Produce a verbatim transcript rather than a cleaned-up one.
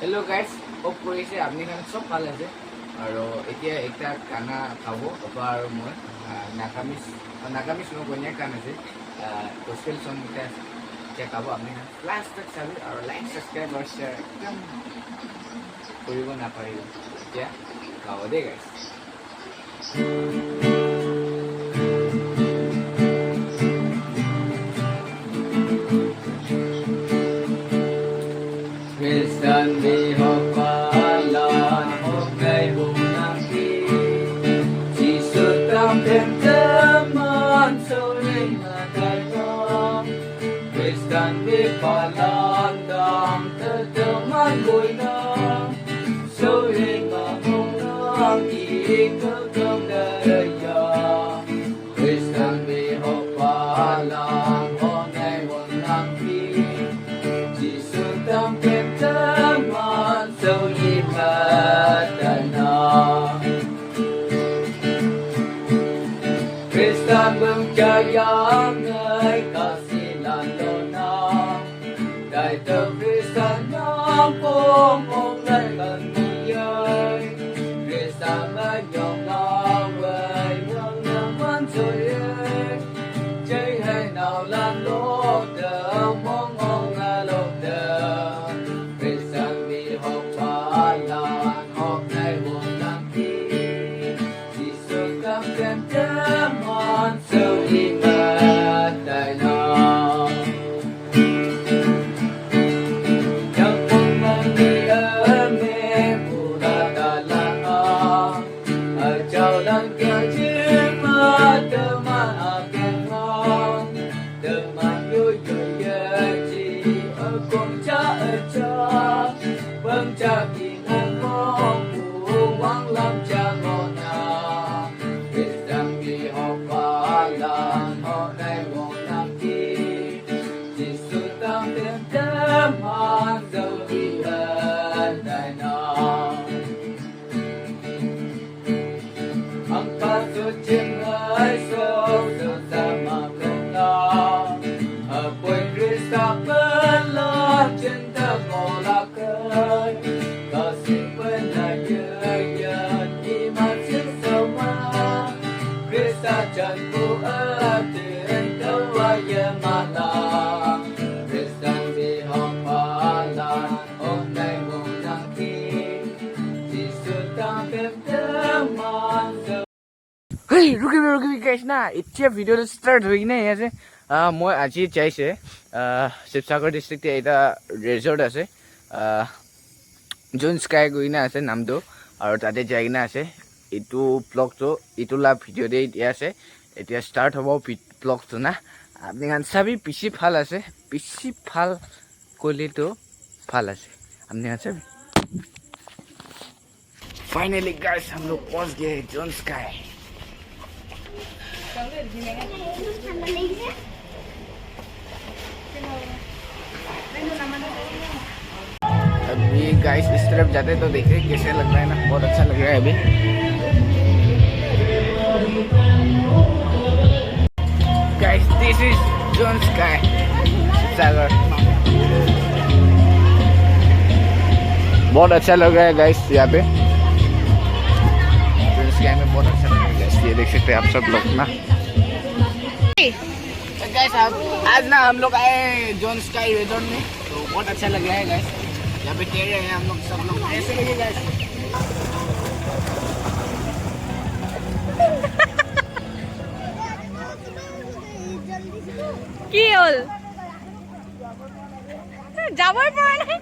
Hello' guys, hope কৰিছে আপুনি কাৰণে চব ভাল আছে। আৰু এতিয়া একটা গানা গাব অপা আৰু মই। আহ, নাগামিজ, আহ, নাগামিজ নহয়, কোৰিয়ান গান আছে। গছপেল চং এটা আছে। এতিয়া গাব আপুনি কাৰণে। লাষ্ট তক চাবি আৰু লাইক, ছাবস্ক্ৰাইব আৰু শ্বেয়াৰ একদম কৰিব নাপাহৰিব। এতিয়া গাব দেই guys. Khristan bi hok palan hok nai bung nang ki. Jisu tam tem teman soi na kai nang. Khristan bi palan dam te teman bui nang. Soi na bung nang ki te teman ya. Khristan bi hok palan hok nai bung nang ki. Jisu tam tem teman soi na kai nang. Khristan bung cha yang ngai ka si lan lo na. Dai to Khristan yang pom pom lai kan mi yai. Khristan ma yong na wai yang na man so yai. Jai hai nau lan lo da mong ong a lo da. Khristan bi hok palan hok nai wong nang ki. Jisu tam tem teman soi na kai nang. Yang pun mani ame pura dalam a. Ajau lang kerja mata ma akan. Teman yo yo ya ji akong cha acha. Bang cha ki ngong ngong bu wang lam cha ngona. Khristan bi hok palan hok nai wong nang ki. Jisu tam tem teman zau di ban dai na. Ang paso ching ai so so sa ma kong na. Apoi Krista pela chin ta mo la kai. Ka si pen na ye ye ni ma chin so ma. Krista chan ku a tin ta wa ye ma la. Khristan bi hok palan hok nai wong nang ki. Jisu tam tem teman soi. হেই, ৰখিবি, ৰখিবি, গাইছ না। এতিয়া ভিডিঅ'টো ষ্টাৰ্ট হৈ কিনে আহি আছে। আহ, মই আজি যাইছে, আহ, শিৱসাগৰ ডিষ্ট্ৰিক্টত এটা ৰিজৰ্ট আছে, আহ, জোন স্কাই গৈ কিনে আছে নামটো, আৰু তাতে যাই কিনে আছে। এইটো ব্লগটো, এইটো লাভ ভিডিঅ'তে এতিয়া আছে। এতিয়া ষ্টাৰ্ট হ'ব ভি-, ব্লগটো না। আপুনি খান চাবি, বেছি ভাল আছে, বেছি ভাল কৰিলেতো ভাল আছে। আপুনি খান চাবি। Finally, guys, हम लोग पहुंच गए हैं जोन स्काई। अभी गाइस इस तरफ जाते तो देखते कैसे लग रहा है ना, बहुत अच्छा लग रहा है अभी। Guys, this is Jon Sky Sivasagar. बहुत अच्छा लग रहा है गाइस यहाँ पे। जोन स्काई में बहुत अच्छा लग रहा है गाइस, ये देख सकते हैं आप सब लोग ना। तो गाइस, आप, आज ना हम लोग आए जोन स्काई रिजॉर्ट में, तो बहुत अच्छा लग रहा है गाइस। यहाँ पे तैर रहे हैं हम लोग, सब लोग ऐसे रहिए गाइस। কি হ'ল? যাবই পৰা নাই।